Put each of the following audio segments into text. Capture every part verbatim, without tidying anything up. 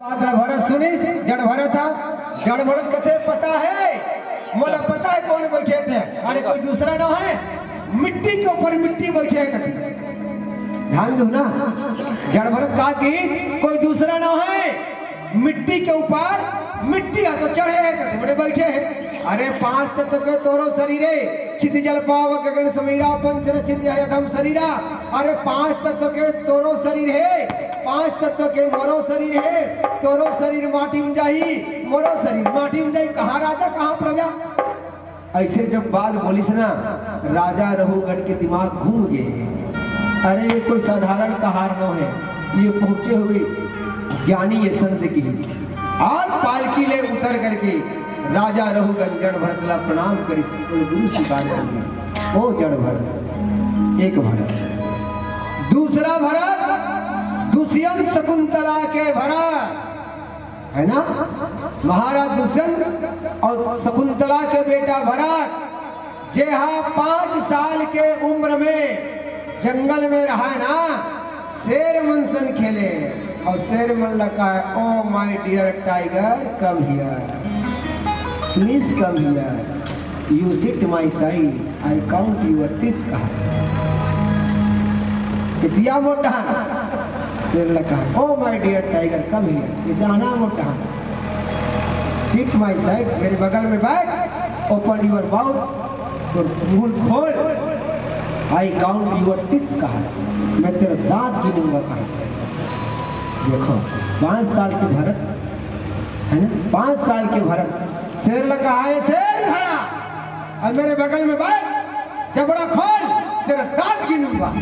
बात ला भरत सुनिस, जड़ भरत हा, जड़ भरत कथे, "पता है, मोला पता है कौन बैठे थे। अरे कोई दूसरा ना है, मिट्टी के ऊपर मिट्टी बैठे है," कथे। ध्यान दो ना, जड़ भरत का कि कोई दूसरा ना है, मिट्टी के ऊपर मिट्टी हा तो चढ़े है, कथे, बड़े बैठे है। अरे पांच तत्व के तोरो शरीर है, क्षिति जल पाव गगन समीरा, पंच रचित यह अधम शरीरा। अरे पांच तत्व के तोरो शरीर है, पांच तत्व के मोरो शरीर है, तोरो शरीर माटी में जाही, मोरो शरीर माटी में जाही, कहाँ राजा, कहाँ प्रजा? ऐसे जब बात बोलिस ना, राजा रघुगण के दिमाग घूम गए। अरे, ये कोई साधारण कहार नो है, ये पहुंचे हुए ज्ञानी, ये संत की। और पालकी ले उतर करके राजा रघुगण जड़ भरत ला प्रणाम करिस, गुरु स्वीकार करिस। ओ जड़ भरत, एक भरत, दूसरा भरत, दुष्यंत शकुंतला के भरत, है ना? महाराज दुष्यंत और शकुंतला के बेटा भरत, जे हा पांच साल के उम्र में जंगल में रहा ना, शेर मन सन खेले और शेर मन ला कहे, "Oh my dear tiger, come here, please come here, you sit my side, I count your teeth," कहा। ये दिया मोटा शेर ला कहा, "Oh my dear tiger, come here, ये दाना मोटा, sit my side, मेरे बगल में बैठ, open your mouth, और मुंह खोल, I count your teeth," कहा, "मैं तेरा दांत गिनूंगा," कहा। देखो, पांच साल के भरत, है ना, पांच साल के भरत, शेर ला कहा है, "शेर धरा, और मेरे बगल में बैठ, जबड़ा खोल, तेरा दांत गिनूंगा।"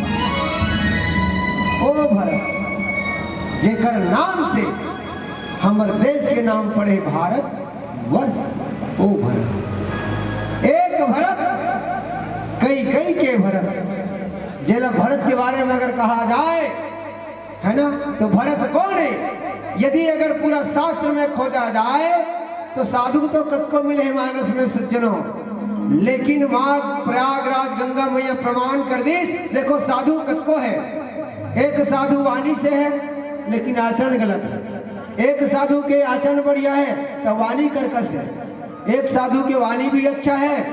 ओ भरत, जेकर नाम से हमर देश के नाम पड़े भारत वर्ष, ओ भरत, एक भरत, कई कई के भरत, जेला भरत के बारे में अगर कहा जाए, है ना, तो भरत कौन है? यदि अगर पूरा शास्त्र में खोजा जाए तो साधु तो कतको मिले हैं मानस में सज्जनों, लेकिन माँ प्रयागराज गंगा मैया प्रमाण कर दीस। देखो, साधु कतको है, एक साधु वाणी से है लेकिन आचरण गलत है, एक साधु के आचरण बढ़िया है तो वाणी कर्कश है, एक साधु के वाणी भी अच्छा है,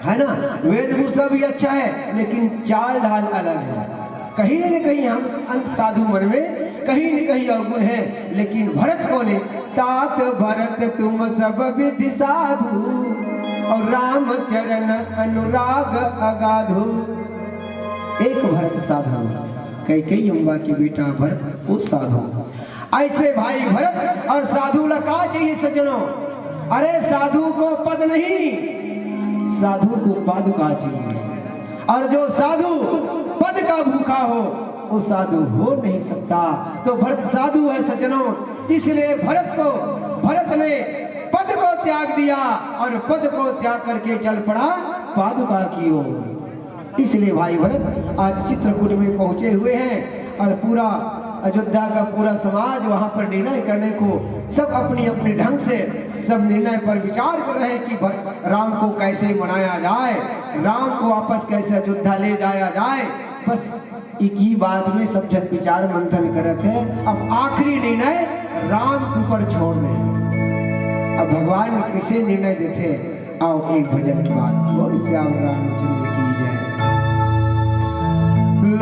है ना, वेशभूषा भी अच्छा है, लेकिन चाल ढाल अलग है। कहीं न कहीं हम अंत साधु मन में कहीं न कहीं अवगुण है, लेकिन भरत कौन है? "तात भरत तुम सब विधि साधु, और राम चरण अनुराग अगाधु।" एक भरत साधु, कई कई अम्बा के बेटा भरत, वो साधु। ऐसे भाई भरत और साधु ला का चाहिए सज्जनों? अरे साधु को पद नहीं, साधु को पादुका चाहिए। और जो साधु पद का भूखा हो, वो साधु हो नहीं सकता। तो भरत साधु है सज्जनों, इसलिए भरत को, भरत ने पद को त्याग दिया और पद को त्याग करके चल पड़ा पादुका की ओर। इसलिए भाई भरत आज चित्रकूट में पहुंचे हुए हैं और पूरा अयोध्या का पूरा समाज वहां पर निर्णय करने को सब अपनी अपने ढंग से सब निर्णय पर विचार कर रहे हैं कि भ-, राम को कैसे मनाया जाए, राम को वापस कैसे अयोध्या ले जाया जाए। बस एक ही बात में सब जन विचार मंथन करत है। अब आखिरी निर्णय राम के ऊपर छोड़ रहे हैं। अब भगवान कैसे निर्णय देते हैं, आओ एक भजन के बाद। बोल श्याम रामचंद्र की जय।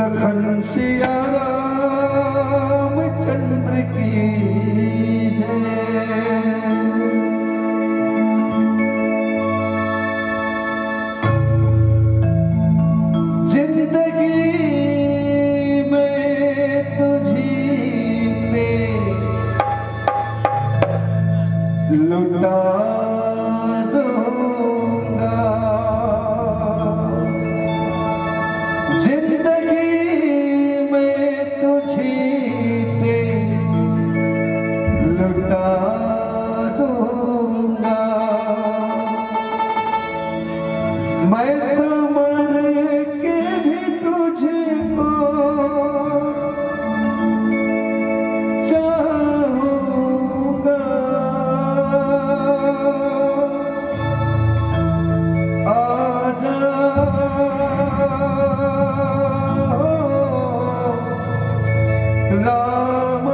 लखन सिया रामचंद्र की जय। जिंदगी में तुझी पे लुटा दूंगा। जिंदगी में तुझी पे लुटा दूंगा। मैं तो मर के भी तुझको चाहूंगा। आजा राम।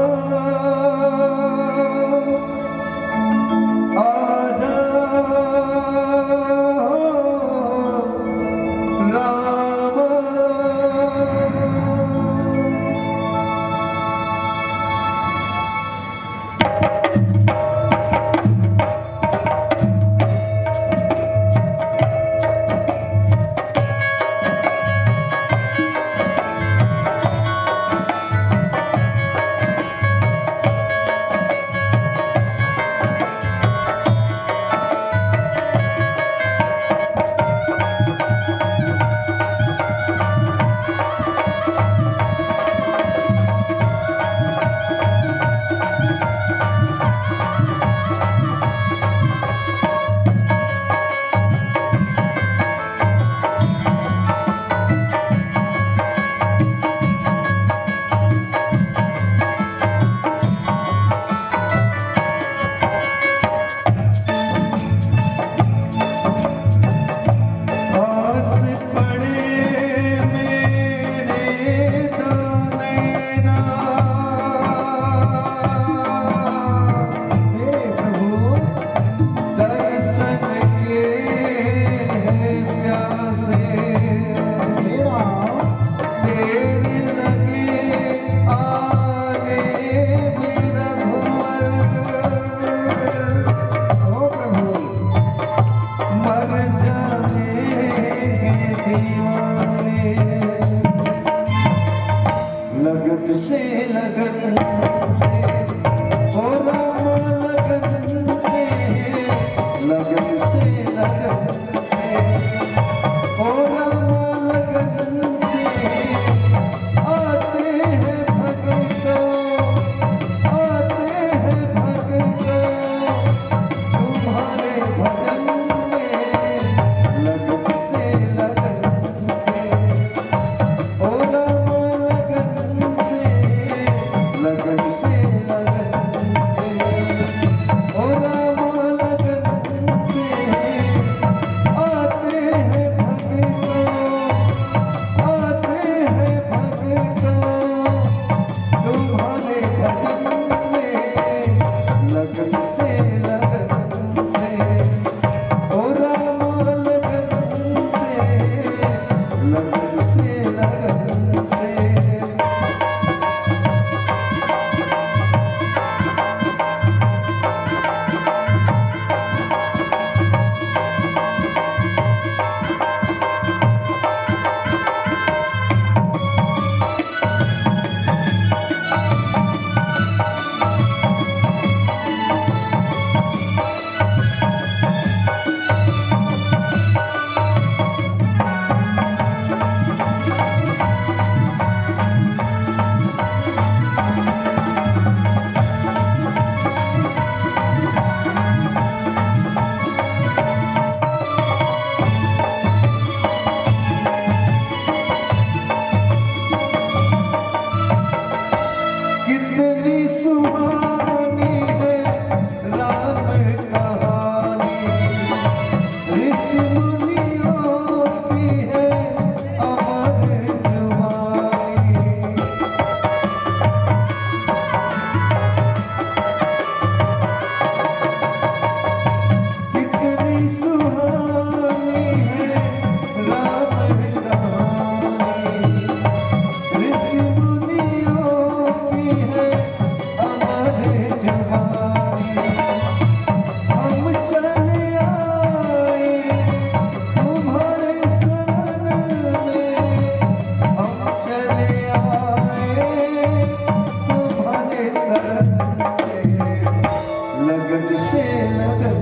हम चले आए तुम्हारे शरण में, हम चले आए तुम्हारे शरण में, लगन से लगन